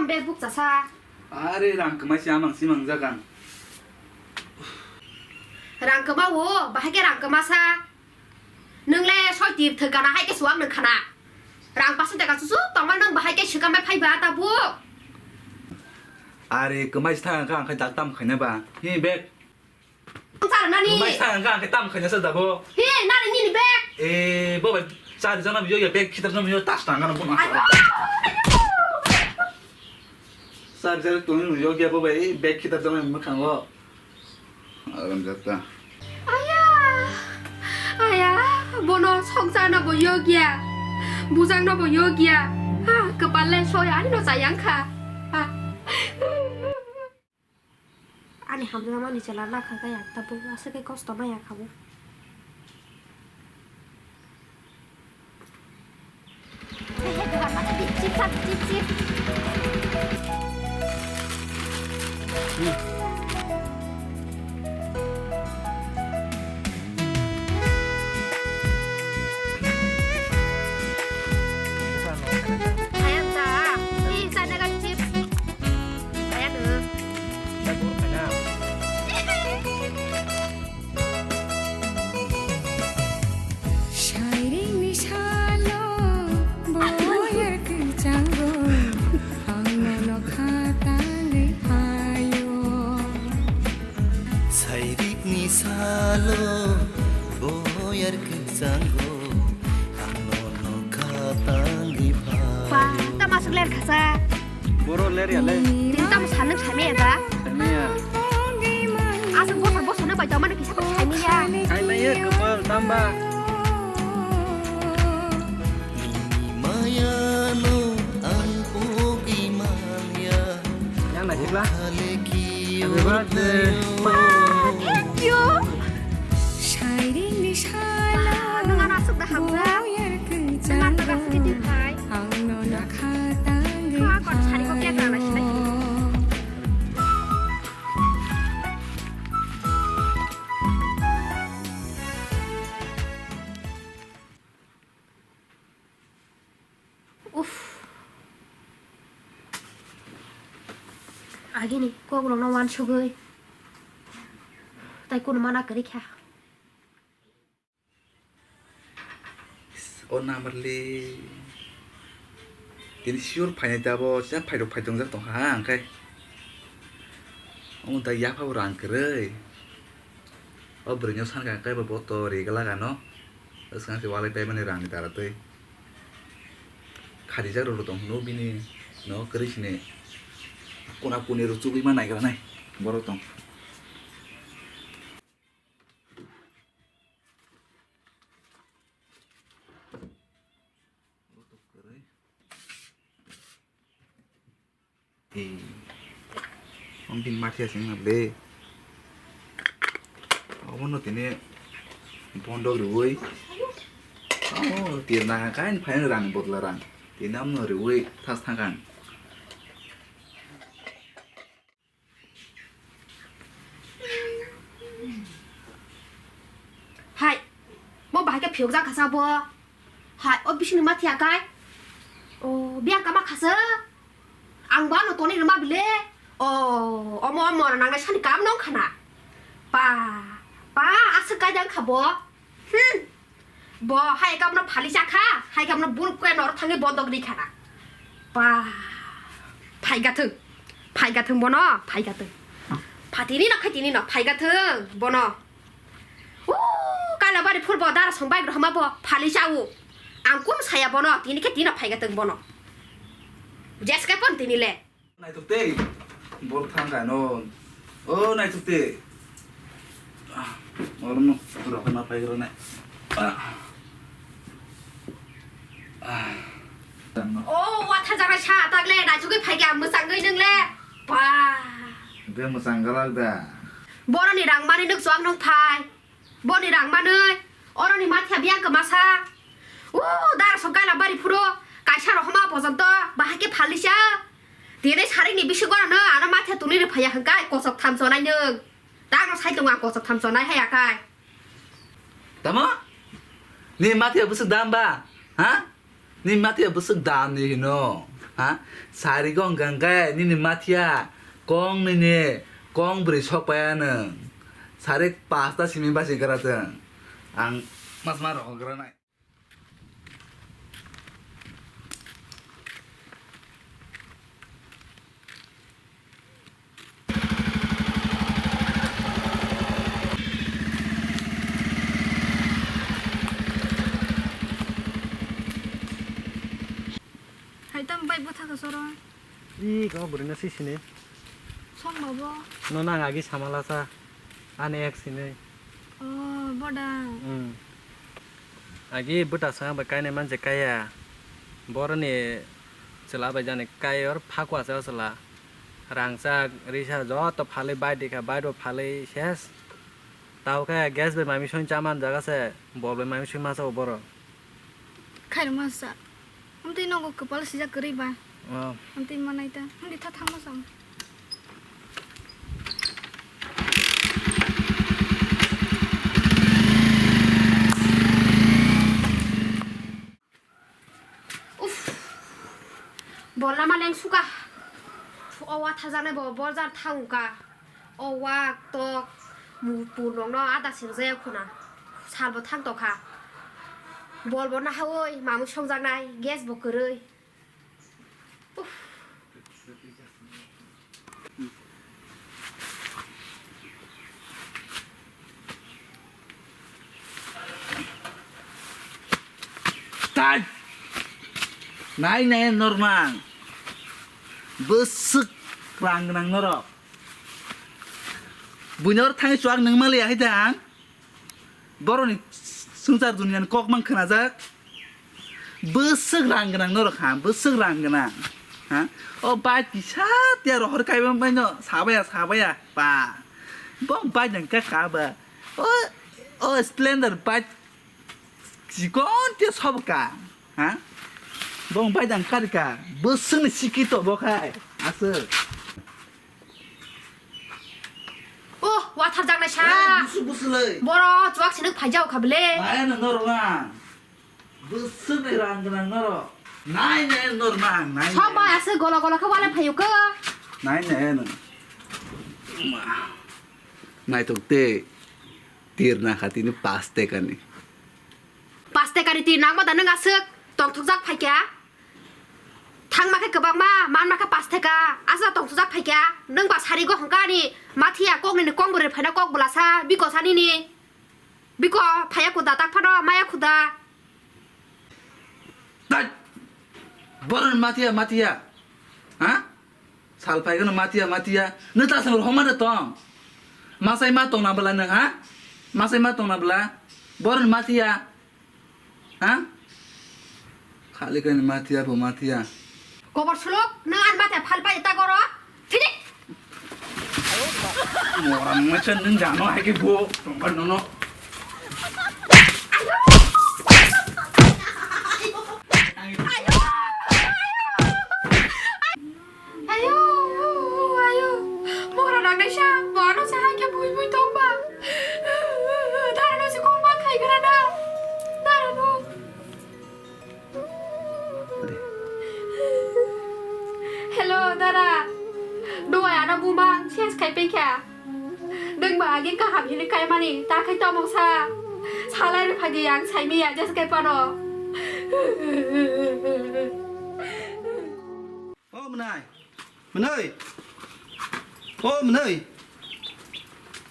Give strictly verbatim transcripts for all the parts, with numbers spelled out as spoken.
Bag bukchasa. Are rang kwmai se amang simang jagan. Rang kwma o, bahai khe rang kwma sa. Nwng le soi tir thwk gana hai khe suak nwng khana. Rang paso taka susuk tongma nwng bahai khe swkang bai phai ba tabuk. Are kwmai se thang kha ang khe dak tam khaina ba. Hi bag. Ang chara nani. Kwmai se thang kha ang khe tam khaina sa da bo. Hi nani nini bag. E bo bai chari jana biyo ya bag khitar jana biyo tas tang gana bo na. Ayo. Sar sar tongwi nukjagya bo bai bag khitar jagwi mwkhango. Aram jata. Aya, aya, bono songcharno bo yokya, bujangno bo yokya. Ha, kwpal le soya ani no chayang kha. Ha. Ani hamjakmani chwla nakha kaya tabuk aswk khe kosto maya kha bo. Ayam ta, ih, sana kan chips. Ayam tuh. Sairingni salo boyar kwchango, ang nono khatangwi phaio. Sairikni salo boyar kwchango, ang nono khatangwi phaio. Ba, tamo aswk ler khasa. Boro ler ya le. Tini tamo sanwk saimaya da? Saimaya. Aswk bosor bosor no bai tongmani kisa bo saimaya. Saimaya kwpal tamba. Nini maya no ang pogwi manya. Yang naisik la. Happy birthday. Ba, thank you. Sairingni salo. Ba, nwng ano aswk da hamjak. Nwng ano da aswk di khai. Ang nono khatangwi phaio. Kha kon sari ko kya kana sinai. Uff. Agini kokrokno uansugwi tai kunu mana kwrwi kha. O number le tini sure phainai tabuk, chini phairok phai tongjak tongkha ha, hwnkhe omo da yapha bo rang kwrwi. O bwrwino sankha hwnkhe bo to ri glak ano, swkang se walai paimani rangni dara twi. Kharijak rw tong hwno bini no kwrwi sini kuna kuni rw chugwi ma naigra nai borok tong. Ee, ong bini mathiya se wngna ble. Obono tini bondok riwi. Amo tirna kain phaino rang bodla rang. Tini amno riwi thas thangkang. Hai, bo bahai khe phiyok jak kha sa bo. Hai, o bisingni ma thiya kai. O, biyang kama kha sa. Ang bo ano toni rwma bile. O, omo, omo, nangnai sani kam nong khana. Pa, pa, aswk kai jang kha bo. Hmm. Bo hai kamno phali cha kha, hai kamno buluk khe noro thangwi bondok ri khana. Ba, phai gathung, phai gathung bono, phai gathung. Phatini no, khaitini no, phai gathung bono. O, Kailabari phur bo dara song bike rohma bo phali cha o. Ang kun saya bono, tini khe tini no phai gathung bono. Jeske pon tini le. Naithok tei, bol thang kha no. O naithok tei. Ah, oro no, oro khana phai ro nai. Ah. Ah. O watha jaga sa tagle naithok phai kha mwchangwi nwngle. Ba. Be mwchang galak da. Boroni rang mani nuk chuak nung phai. Boni rang manwi, oroni mathiya biyang kwmasa. O, darasok Kailabari phuro, kaisa rohoma pojonto, bahai khe phalisa. Tini saringni bisingo ano, ano mathiya tuni rw phaiya hwnkha, kochok tham chonai nwng. Tangno sai tongo ang kochok tham chonai hai akai. Tamo? Ni mathiya bwswk dam ba? Ha? Ni mathiya bwswk dam ni hino. Ha? Sari gong gangkai nini mathiya kong nini kong bwrwi sok paya nwng. Sari pasta simi basi gra chwng. Ang mas ma rok gra nai. Hai tam bai bwtha ka soro. I ko bwrwino si sini. Song babo. No nang agi samala sa. Ani ek sini. Oh, bodang. Hmm. Agi bwta sa bai kainai manje kaya. Boroni chwla bai jani kai or phakwa sa chwla. Rangchak, risa joto phalwi bai dikha, bai bo phalwi ses. Tao khe gas bai mami song chaman jaga se, bol bai mami song masa o boro. Khairokma sa. Amtwi nogo kwpal sijak kwrwi ba. Oh. Amtwi manai ta. Amtwi tha thangma sa. Uff. Bol lama leng suka. O wathajaknai bo bol jar thang ka. O wak tok mu pur nokno ada seng jaya khuna. Salbo thang tokha. Bolbo nahawi mamwi songjaknai, gas bo kwrwi. Uff. Tai! Nai nai nornang. Bwswk rang gwnang norok. Buino thangwi chuak nung maliya hai dang. Boroni swngchar duniani kok mang khnajak. Bwswk rang gwnang norok ha, bwswk rang gwnang. Ha? O bike kisa tiya rohor kaiba maino sabaya, sabaya, pa. Bong bike nang ka ka ba. O, o Splendor bike chikon tiya sob ka. Ha? Bong bike nang ka ka. Bwswk ni siki to bo khai. Aswk. Oh, watharjaknai sa. Hey, busu, busu lei. Boro chuak sinuk phaijao kha bele. Nai na norok na. Bwswk ni rang gwnang norok. Nai nai norok na, nai. Sob nai. Bai aswk golo golo khe wale phaio khe. Nai nai no. Naithok te. Tir na kha tini paste kani. Paste kani tir nangma da nwng aswk tongthokjak phaikha. Thangma khe kwbangma, manma khe pash theka, asa tongthokjak phaikha, nwng ba sari go hwnkha ani mathiya koknwini kok bwrwi phaina kok bwlasa, biko sanini, biko phaiya khuda tak phano maya khuda. Tat! Boroni mathiya, mathiya, ha? Sal phaikhe no mathiya, mathiya, nwng ta swngo homa de tong, masai ma tongna bwla nwng, ha? Masai ma tongna bwla, boroni mathiya. Ha? Khali kani mathiya bo mathiya. Kobor suluk, nwng ani mathiya phal pai ta goro. Thidi. Moram machan nwng jano hai ke bo, tongkar nono. Ayo! Ayo! Ayo, ayo. Mokra nang naisa, bono se hai khe bui bui tong ba. Dara no se kok ma khai gra na. Dara no. Hello, dara. Duai ana buma ses khai pai kha. Nwng ba agi kaham hini kai mani, ta khai tamo sa. Salai rw phai di ang sai miya, jes kai pano. O mwnai. Mwnai. O mwnai.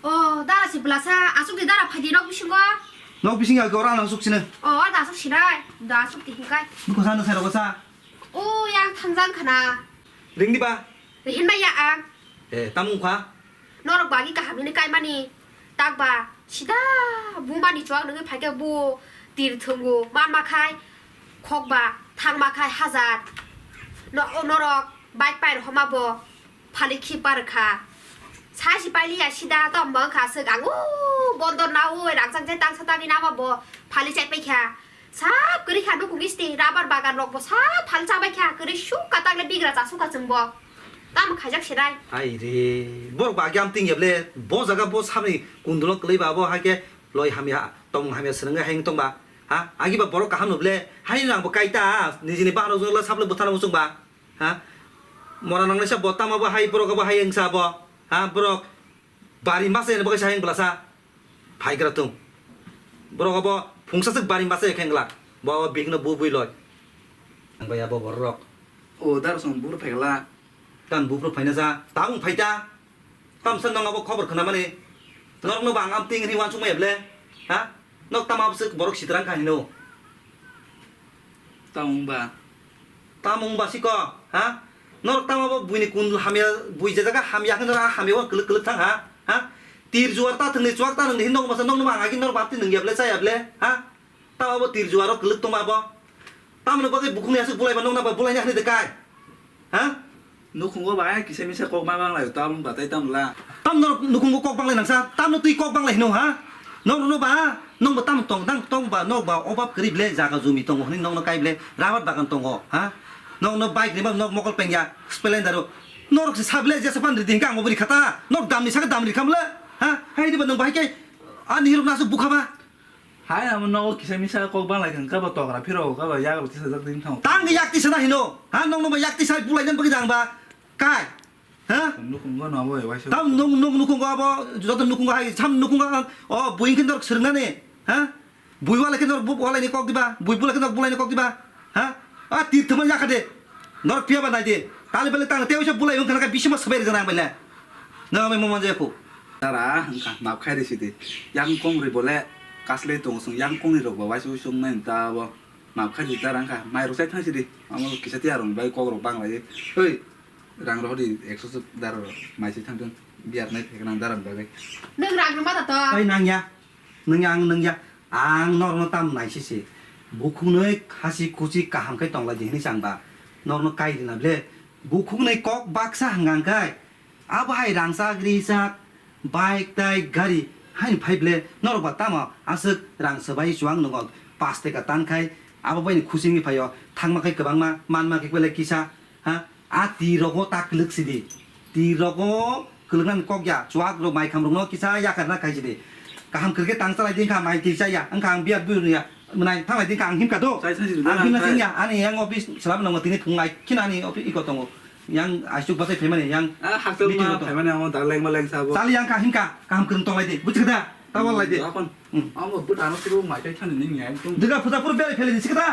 O, dara si bwlasa, asuk di dara phai di nok bisingo. Nok bising ya gora nang suk sini. O, da asuk sinai. Da asuk di hikai. Buko sa no sai rogo sa. O, yang thangjang khana. Ring di ba? Rihin ba ya ang. Eh, tamung kha. Norok bagi kaham hini kaimani. Takba sida bumani chuak nungwi phaikhe bu tir thwngu manma khai khokba thangma khai hajar. No, norok bike pai rohoma bo phali khi par kha. Saisi pailiya sida tom bang kha swk ang u bondor na u rangchak je tangsa tangwi nama bo phali chai pai kha. Sap kwrwi kha nukung isti rabar bagan rok bo sap phal chabai kha kwrwi suk ka takle bigra cha suk ka chwng bo. Tamo khaijak se nai. Hai re, borok ba agiam ting yeble, bo jaga bo sabni kundulok kwlwi ba bo hai khe loi hamya, tong hamya swnangwi hai wng tong ba. Ha, agi ba borok kaham no ble, hai rang bo kaita, nijini bahan rok jongla sap le bwthana muchung ba. Ha? Mora nangnai sa bo tamo bo hai borok abo hai wngsa bo. Ha? Borok bari masa yani bo kaisa hai wng belasa. Phaigra tung. Borok abo phungsa swk bari masa ya khe wngla. Bo abo bihikno bu bui loi. Ang bai abo borok. O dar song bur phaikla. Tam buphru phaina sa, tabung phaita. Tamsa nong abo khobor khna mani. Norok no bang am ting ri wansuk maya ble. Ha? Nok tama abswk borok sitrang kha hino. Tamung ba. Tamung ba siko, ha? Norok tama bo buini kun hamya, bui je jaga hamya hwnwi norok hamya o kwlwk kwlwk thang ha? Ha? Tir juar ta thwngni chuak ta nungni hin nok masa nok no bang agi norok bapti nungya ble chaya ble, ha? Tamo abo tir juaro kwlwk tongma abo. Tamoni bagwi bukhukni aswk bulaiba nokna ba bulaina hwnwi de kai? Ha? Nukhungo ba ai kisa misa kok ma bang lai, tam batai tam la. Tam norok nukhungo kok bang lai nangsa, tamno twi kok bang lai hino ha? Norokno ba, nokbo tam tong dang tong ba, nok ba obab kwrwi ble jaga jumi tongo hwnwi nokno kai ble rabar bagan tongo ha? Nokno bike rima nok mokol pengya Splendor o. Norok se sa ble jesa pan ridi hingka ang obri khata. Nok damni saka damni khamle ha? Hai diba nong bahai kai ani hirok nasu bukha ba. Hai, amo nogo kisa misa kok bang lai kha, kabo togra phiro, kabo yagra tisa jak ding thang. Tang yak tisa na hino. Ha, nong nong yak tisa bulai nan bagi dang ba. Kai. Ha? Nukhung go no abo, waisa. Tam nong nong nukhung go abo, joto nukhung go hai, sam nukhung go, o, buing khin dor sirnani. Ha? Bui wala khin dor bu-, wala ni kok diba, bui bula khin dor bulai ni kok diba. Ha? A, tir thumani yakha de. Norok phiya ba nai de. Tali bele tang tei oisa bulai wng khana ka bisima sabai rijana ang bele. Nang amai mama je ku. Tara wngkha map khai risi de. Yang kong ri bole kaslai tongo song yang kong ri rok ba waisa waisa wng nai ta bo. Map khai risi tara wngkha mai rok sai thang si de. Amo kisa tiya rong bai kok rok bang lai. Oi. Rang rok di ekso suk dara rok mai si thang thang. Biar nai phekna dara bagwi. Nang rang ma ta to. Oi nang ya. Nung ya, ang nung ya, ang norokno tam naisisi. Bukhuknwi hasi khusi kaham khe tong lai di hwnwi chang ba. Norokno kai rina ble. Bukhuknwi kok baksa hwnka hwnkhe, abo hai rangchak rijak, bike tai gari haino phai ble. Norok ba tamo aswk rang swbai chuwak nungo, pash taka tan khai, abo bai ni khusi wngwi phaio. Thangma khe kwbangma, manma khe belai kisa. Ha? A tir rogo ta kwlwk sidi. Tir rogo kwlwknani kok ya. Chuwak rok mai kham rokno kisa yakarna khai sidi. Kaham kwrwkhe tang chalai di wngkha mai twi chaya. Wngkha ang biya bwrwi ya. Mwnai thanglai di wngkha ang himkha do. Chai chai sidi, Ang himna chai. Singya. Ani yang office swlam nangma tini phung lai khina ani office iko tongo. Yang aisuk bachai phaimani yang Ah, hakchal meeting ma o tongo. Phaimani amo dak lengma lengsa bo. Chali yang kha himkha. Kaham kwrwng tonglai di. Buchikha da? Tawal lai di. Akon. Hmm. Amo bwtano suru mai kai thani nini ai tung. Duga puja pur belai phele di sikha da?